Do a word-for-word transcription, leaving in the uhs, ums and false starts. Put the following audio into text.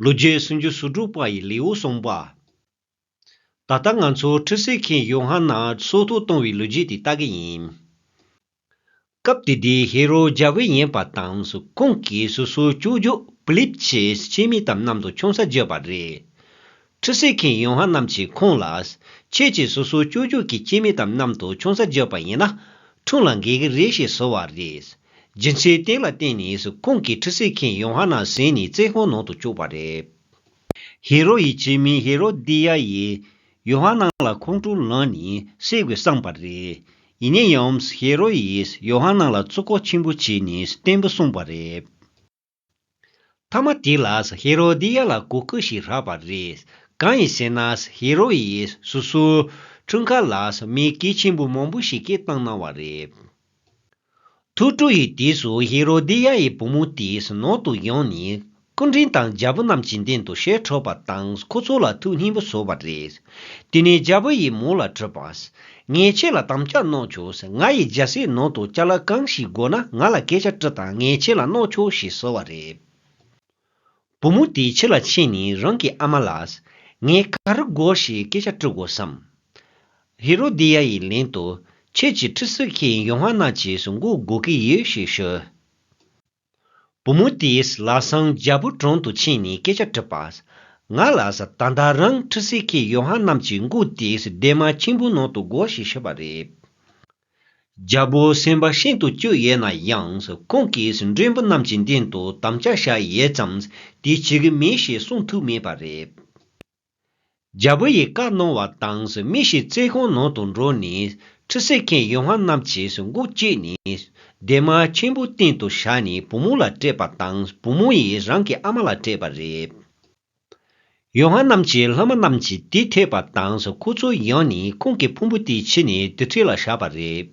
ལོ་རྒྱུས་སུམ་ཅུ་སོ་དྲུག་པ་ཡི་ལེའུ་གསུམ་པ། ད་ལྟ་ང་ཚོ་ཁྲུས་གསོལ་མཁན་ཡོ་ཧ་ནན་སྲོག་ཐོག་བཏང་བའི་ལོ་རྒྱུས་དེ་ལྟ་གི་ཡིན། སྐབས་དེ་དུས་ཧེ་རོ་རྒྱལ་པོ་ཡིན་པ་དང་ཁོང་གིས་སོ་སོའི་ཅོ་ཅོ་པི་ལིབ་ཀྱི་སྐྱེ་དམན་དང་མཉམ་དུ་ཆང་ས་བརྒྱབ་པ་རེད། ཁྲུས་གསོལ་མཁན་ཡོ་ཧ་ནན་གྱིས་ཁོང་ལ། ཁྱེད་ཀྱིས་སོ་སོའི་ཅོ་ཅོ་གི་སྐྱེ་དམན་དང་མཉམ་དུ་ཆང་ས་བརྒྱབ་པ་ཡིན་ན། འཁྲུངས་ལ་འགེལ་གི་རེད་ཞེས་ཟེར་བ་རེད། རྒྱུ་མཚན་དེ་ལ་བརྟེན་ནས་ཁོང་གིས་ཁྲུས་གསོལ་མཁན་ཡོ་ཧ་ནན་བཟུང་ནས་བཙོན་ཁང་ནང་དུ་བཅུག་པ་རེད། ཧེ་རོ་ཡི་སྐྱེ་དམན་ཧེ་རོ་དི་ཡ་ཡིས་ཡོ་ཧ་ནན་ལ་ཁོང་ཁྲོ་ལངས་ནས་བསད་དགོས་བསམས་པ་རེད། ཡིན་ན་ཡང་ཧེ་རོ་ཡིས་ཡོ་ཧ་ནན་ལ་བཙོག་པོ་ཆེན་པོ་བྱས་ནས་བརྟན་པོ་བསྲུངས་པ་རེད། མཐའ་མ་དེ་ལ་ཧེ་རོ་དི་ཡ་ལ་གོ་སྐབས་ཤིག་རག་པ་རེད། གང་ཡིན་ཟེར་ན་ཧེ་རོ་ཡིས་སོ་སོའི་འཁྲུངས་སྐར་ལ་མི་གལ་ཆེན་པོ་མང་པོ་ཞིག་སྐད་བཏང་གནང་བ་རེད། ཐུགས་སྤྲོ་ཡི་དུས་སུ་ཧེ་རོ་དི་ཡ་ཡི་བུ་མོ་དེས་ནང་དུ་ཡོང་ནས་སྐུ་མགྲོན་དང་རྒྱལ་པོ་རྣམས་ཀྱི་མདུན་དུ་ཞལ་འཁྲོད་པ་དང་ཁོ་ཚོ་ལ་ཐུགས་མཉེས་པོ་བཟོས་པ་རེད། དེ་ནས་རྒྱལ་པོ་ཡིས་མོ་ལ་དྲིས་པ། ངས་ཁྱེད་ལ་དམ་བཅའ་གནང་ཆོག་ང་ཡི་རྒྱལ་སྲིད་ནང་དུ་ཅ་ལག་གང་ཞིག་དགོས་ན་ང་ལ་སྐད་ཆ་དྲིས་དང་ངས་ཁྱེད་ལ་གནང་ཆོག་ཞེས་ཟེར་བ་རེད། བུ་མོ་དེས་ཕྱི་ལ་ཕྱིན་ནས་རང་གི་ཨ་མ་ལ། ངས་ག་རེ་དགོས་ཞེས་སྐད་ཆ་དྲི་དགོས་སམ། ཧེ་རོ་དི་ཡ་ཡིས་ལན་དུ། ཁྱེད་ཀྱི་ཁྲུས་གསོལ་མཁན་ཡོ་ཧ་ནན་གྱི་མགོ་དགོས་ཀྱི་ཡོད་ཞེས་ཞུས། བུ་མོ་དེས་ལམ་སང་རྒྱལ་པོའི་དྲུང་དུ་ཕྱིན་ནས་སྐད་ཆ་དྲིས་པ། ང་ལ་ད་ལྟ་རང་ཁྲུས་གསོལ་མཁན་ཡོ་ཧ་ནན་གྱི་མགོ་དེ་སྡེར་མ་ཆེན་པོའི་ནང་དུ་དགོས་ཞེས་ཞུས་པ་རེད། རྒྱལ་པོ་སེམས་པ་ཤིན་ཏུ་སྐྱོ་ཡོད་ན་ཡང་ཁོང་གིས་མགྲོན་པོ་རྣམས་ཀྱི་མདུན་དུ་དམ་བཅའ་བཞག་ཡོད་ཙང་དེ་བྱེད་ཀྱི་མེད་ཞེས་གསུང་ཐུབ་མེད་པ་རེད། རྒྱལ་པོ་ཡིས་བཀའ་གནང་བ་དང་མི་ཞིག་བཙོན་ཁང་ནང་དུ་འགྲོ་ནས་ཁྲུས་གསོལ་མཁན་ཡོ་ཧ་ནན་གྱི་མགོ་བཅད་ནས་སྡེར་མ་ཆེན་པོ་སྟེང་དུ་བཞག་ནས་བུ་མོ་ལ་སྤྲད་པ་དང་བུ་མོ་ཡིས་རང་གི་ཨ་མ་ལ་སྤྲད་པ་རེད། ཡོ་ཧ་ནན་གྱི་སློབ་མ་རྣམས་ཀྱིས་དེ་ཐོས་པ་དང་ཁོ་ཚོ་ཡོང་ནས་ཁོང་གི་ཕུང་པོ་དེ་ཁྱེར་ནས་དེ་འཕྲོ་ལ་བཞག་པ་རེད།